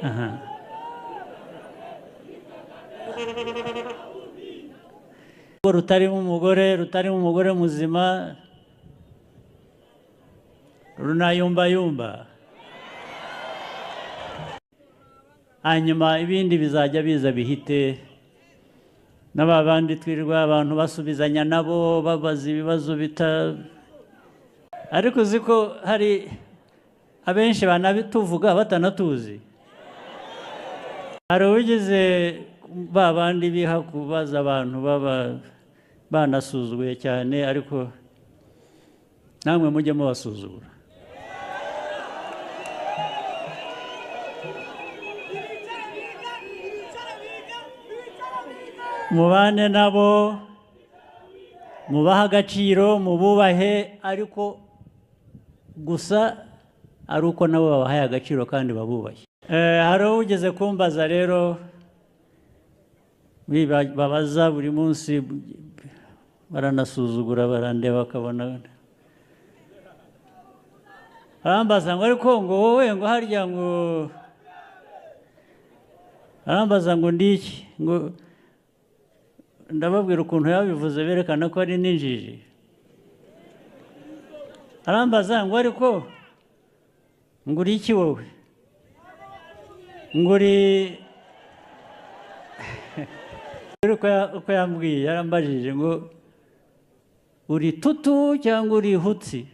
Aha. Rutarimo umugore, rutarimo umugore muzima, runayumbayumba. Hanyuma ibindi bizajya biza bihite, n'ababandi twirirwa abantu basubizanya nabo babaza ibibazo bita, ariko uzi ko hari abenshi banabituvuga batanatuzi. Hari uwigeze ba bandi biha kubaza abantu baba banasuzuguye cyane, ariko namwe mujye mubasuzugura. Mubane nabo, mubahe agaciro, mububahe, ariko gusa ari uko nabo babahaye agaciro kandi babubahe. Hari uwigeze kumbaza rero, babaza buri munsi, baranasuzugura, barandeba bakabona, arambaza ngo ariko ngo wowe ngo harya ngo, arambaza ngo ndiki, ngo ndababwira ukuntu yabivuze berekana ko ari n'injiji. Arambaza ngo ariko ngo uri iki wowe, ngo uri uko yambwiye, yarambajije ngo uri tutu cyangwa uri hutsi.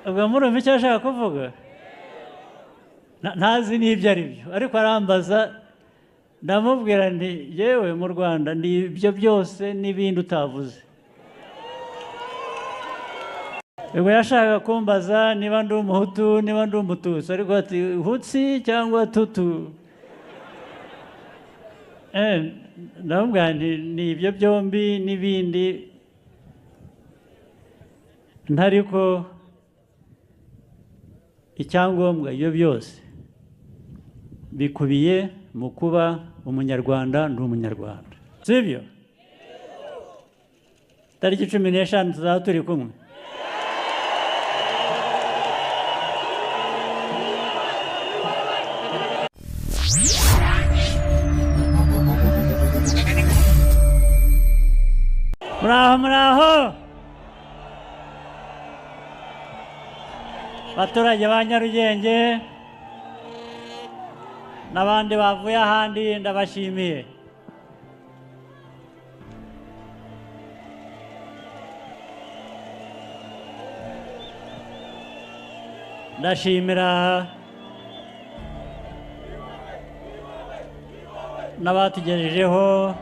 Ubwo murumva icyo ashaka kuvuga, ntazi n'ibyo ari byo, ariko arambaza. Ndamubwira nti yewe mu Rwanda ni ibyo byose n'ibindi utavuze. Ubwo yashakaga kumbaza niba ndi umuhutu, niba ndi umututsi, ariko ati hutsi cyangwa tutu. Ndamubwira nti ni ibyo byombi n'ibindi, ntariko icyangombwa ibyo byose bikubiye mu kuba umunyarwanda, ndi umunyarwanda, sibyo? Tariki 15 tuzaba turi kumwe. Muraho, muraho baturage ba Nyarugenge n'abandi bavuye ahandi, ndabashimiye. Ndashimira n'abatugejejeho,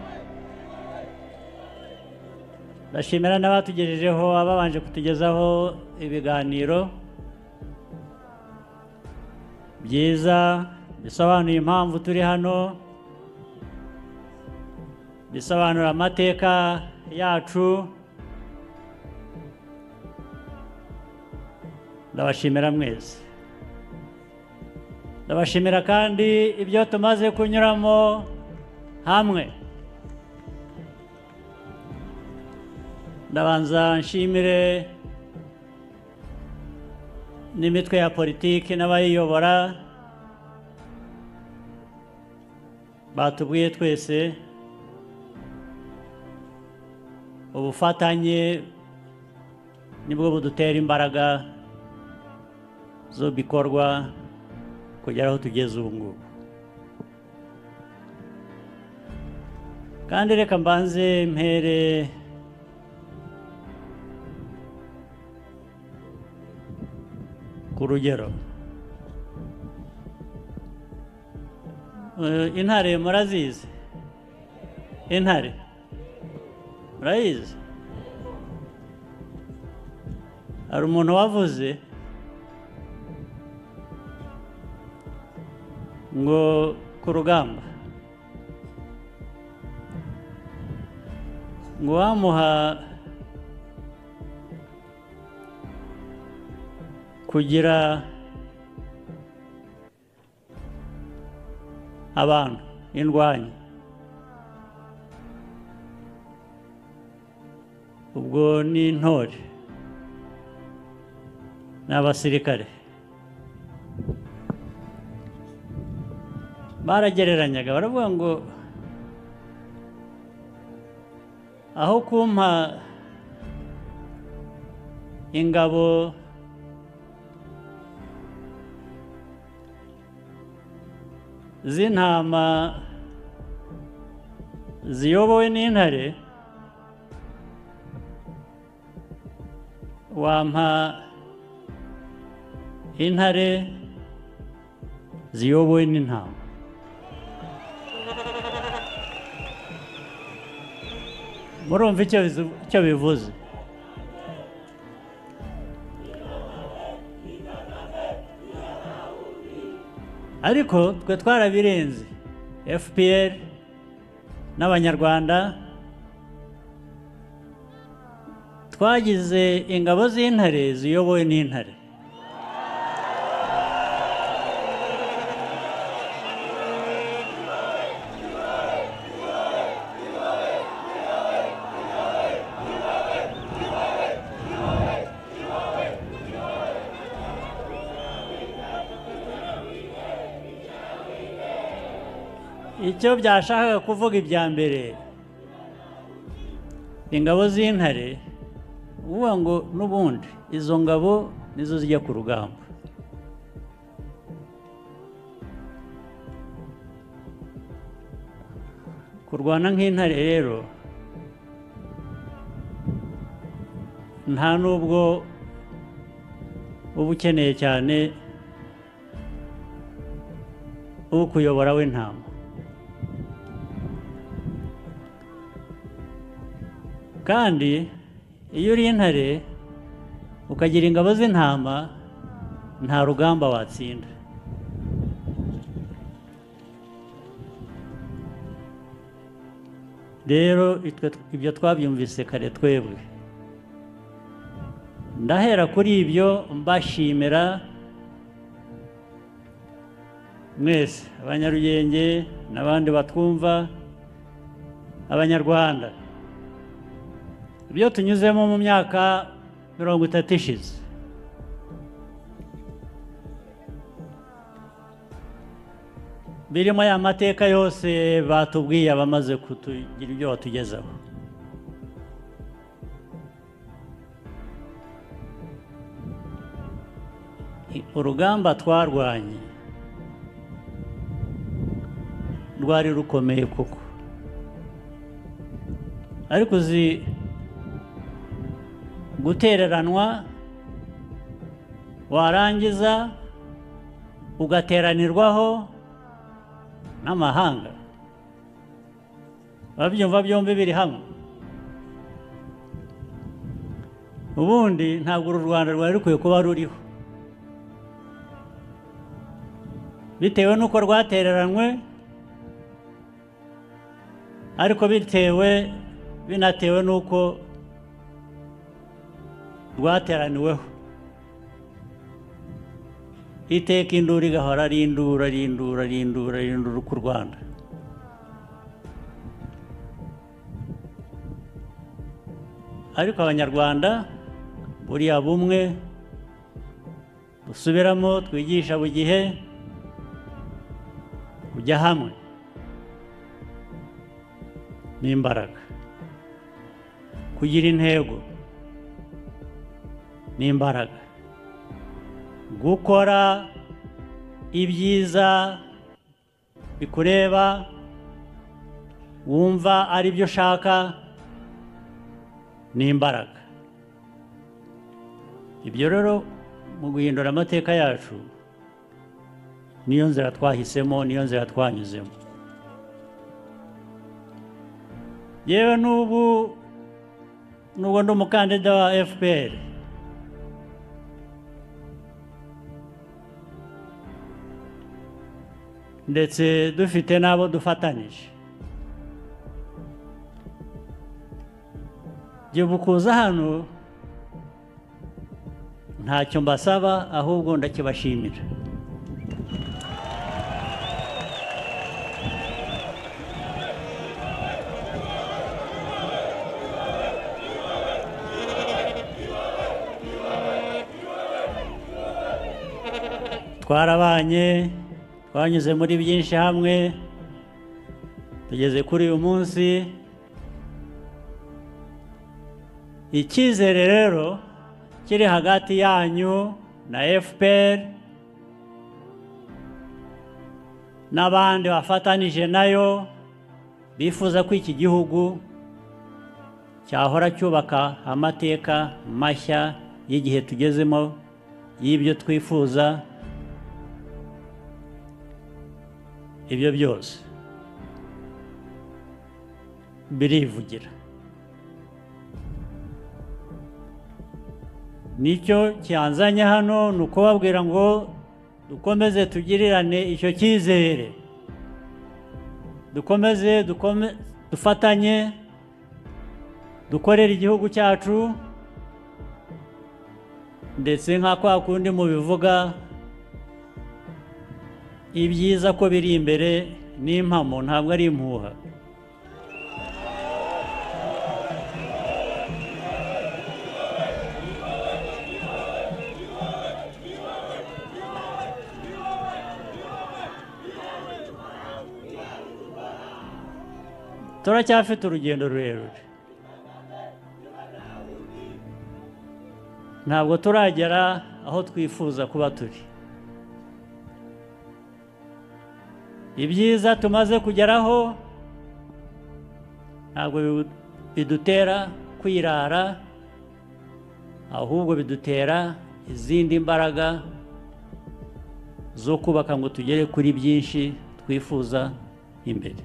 ndashimira n'abatugejejeho ababanje kutugezaho ibiganiro byiza bisobanuye impamvu turi hano, bisobanura amateka yacu. Ndabashimira mwese. Ndabashimira kandi ibyo tumaze kunyuramo hamwe. Ndabanza nshimire n'imitwe ya politiki n'abayiyobora batubwiye twese ubufatanye nibwo budutera imbaraga zo bikorwa kugera aho tugeze ubu ngubu. Kandi reka mbanze mpere ku rugero. Intare murazizi? Intare murayizi? Hari umuntu wavuze ngo ku rugamba ngo wamuha kugira abantu indwanyi, ubwo ni intore n'abasirikare, Baragereranyaga baravuga ngo aho kumpa ingabo z'intama ziyobowe n'intare, wampa intare ziyobowe n'intama. Murumva icyo bivuze. Ariko twe twarabirenze, FPR n'Abanyarwanda twagize ingabo z'intare ziyobowe n'intare. Icyo byashakaga kuvuga ibya mbere, ingabo z'intare uvuga ngo n'ubundi izo ngabo nizo zijya ku rugamba. Kurwana nk'intare rero nta nubwo uba ukeneye cyane ukuyobora w'intama. Kandi iyo uri intare ukagira ingabo z'intama nta rugamba watsinda. Rero ibyo twabyumvise kare twebwe. Ndahera kuri ibyo mbashimira mwese Abanyarugenge n'abandi batwumva, Abanyarwanda. Ibyo tunyuzemo mu myaka 30 ishize birimo ya mateka yose batubwiye abamaze kutugira ibyo batugezaho. Urugamba twarwanye rwari rukomeye koko, ariko uzi gutereranwa warangiza ugateranirwaho n'amahanga, babyumva byombi biri hamwe. Ubundi ntabwo uru Rwanda rwari rukwiye kuba ruriho, bitewe n'uko rwatereranywe, ariko bitewe binatewe n'uko rwateraniweho. Iteka induru igahora ari induru, ari induru, ari induru, ari induru ku Rwanda. Ariko Abanyarwanda buriya bumwe dusubiramo twigisha buri gihe kujya hamwe n'imbaraga, kugira intego n'imbaraga, gukora ibyiza bikureba wumva ari byo ushaka n'imbaraga. Ibyo rero mu guhindura amateka yacu niyo nzira twahisemo, niyo nzira twanyuzemo. Yewe n'ubu nubwo ndi umukandida wa FPR, ndetse dufite n'abo dufatanije, jye kuza hano ntacyo mbasaba, ahubwo ndakibashimira. Twarabanye, Twanyuze muri byinshi hamwe, tugeze kuri uyu munsi. Icyizere rero kiri hagati yanyu na FPR n'abandi bafatanije nayo bifuza ko iki gihugu cyahora cyubaka amateka mashya y'igihe tugezemo, y'ibyo twifuza, ibyo byose birivugira. Nicyo cyanzanye hano, ni ukubabwira ngo dukomeze tugirirane icyo cyizere, dukomeze dufatanye, dukorere igihugu cyacu, ndetse nka kwa kundi mubivuga, ibyiza ko biri imbere n'impamo, ntabwo ari impuha. Turacyafite urugendo rurerure, ntabwo turagera aho twifuza kuba turi. Ibyiza tumaze kugeraho ntabwo bidutera kwirara, ahubwo bidutera izindi mbaraga zo kubaka ngo tugere kuri byinshi twifuza imbere.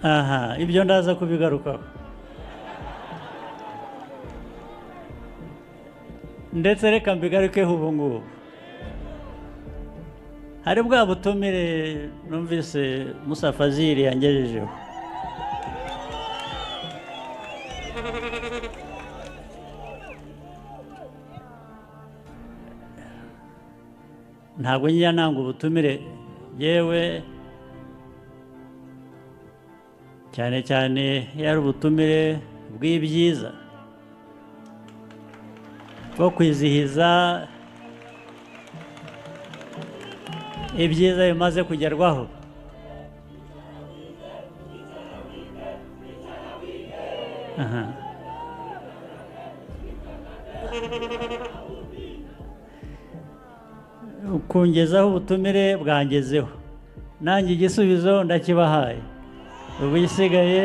Aha, ibyo ndaza kubigarukaho, ndetse reka mbigarukeho ubu ngubu. Hari bwa butumire numvise Musa Fazil yangejejeho. Ntabwo njya nanga ubutumire yewe, cyane cyane yari ubutumire bw'ibyiza bwo kwizihiza ibyiza bimaze kugerwaho. Aha. Kungezaho ubutumire bwangezeho, nanjye igisubizo ndakibahaye. Ubu isigaye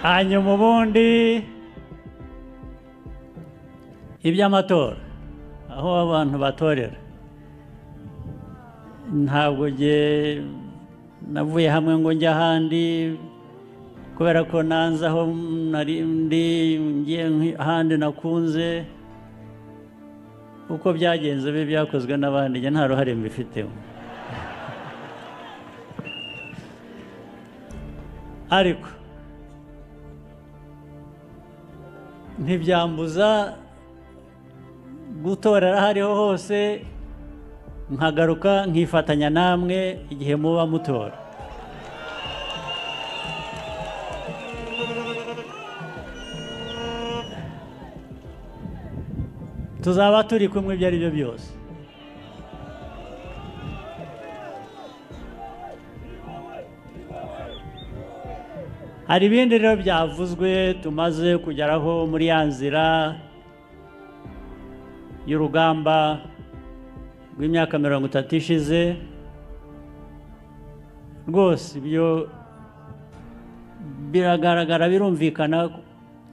hanyuma ubundi iby'amatora, aho abantu batorera, ntabwo navuye hamwe ngo njye ahandi kubera ko nanze aho nari ndi, ngiye ahandi nakunze. Uko byagenze bibe byakozwe n'abandi, njye nta ruhare mbifitemo. Ariko ntibyambuza gutorera aho ariho hose, nkagaruka nkifatanya namwe igihe muba mutora. Tuzaba turi kumwe ibyo ari byo byose. Hari ibindi rero byavuzwe tumaze kugeraho muri ya nzira y'urugamba rw'imyaka 30 ishize. Rwose ibyo biragaragara, birumvikana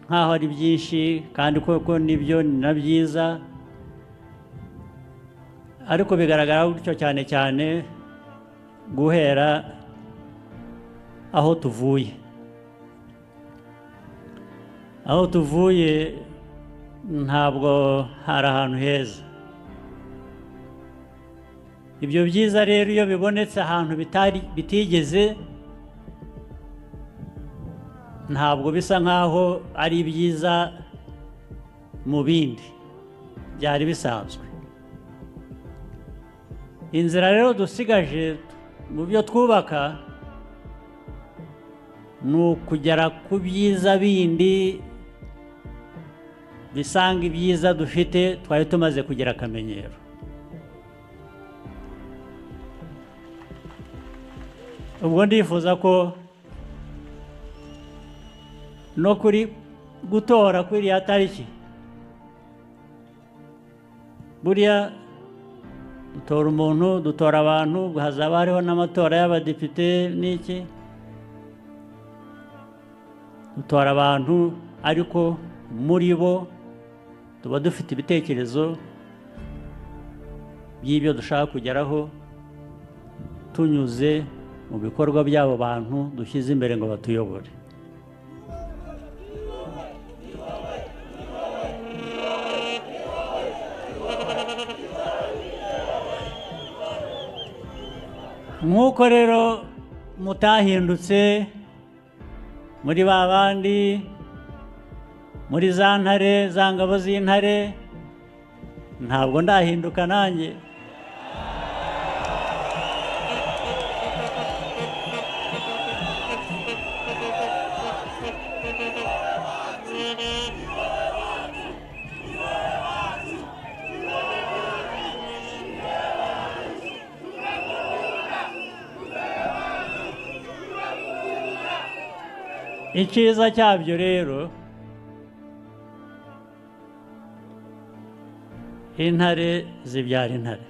nkaho ari byinshi, kandi koko nibyo ni na byiza, ariko bigaragara gutyo cyane cyane guhera aho tuvuye. Aho tuvuye ntabwo hari ahantu heza. Ibyo byiza rero iyo bibonetse ahantu bitigeze, ntabwo bisa nkaho ari byiza mu bindi byari bisanzwe. Inzira rero dusigaje mu byo twubaka ni ukugera ku byiza bindi bisanga ibyiza dufite twari tumaze kugira akamenyero. Ubwo ndifuza ko no kuri gutora kuri iriya tariki, buriya dutora umuntu, dutora abantu, hazaba hariho n'amatora y'abadepite n'iki, dutora abantu ariko muri bo tuba dufite ibitekerezo by'ibyo dushaka kugeraho tunyuze mu bikorwa by'abo bantu dushyize imbere ngo batuyobore. Nk'uko rero mutahindutse muri ba bandi, muri za ntare, za ngabo z'intare, ntabwo ndahinduka nanjye. Icyiza cyabyo rero, intare zibyara intare.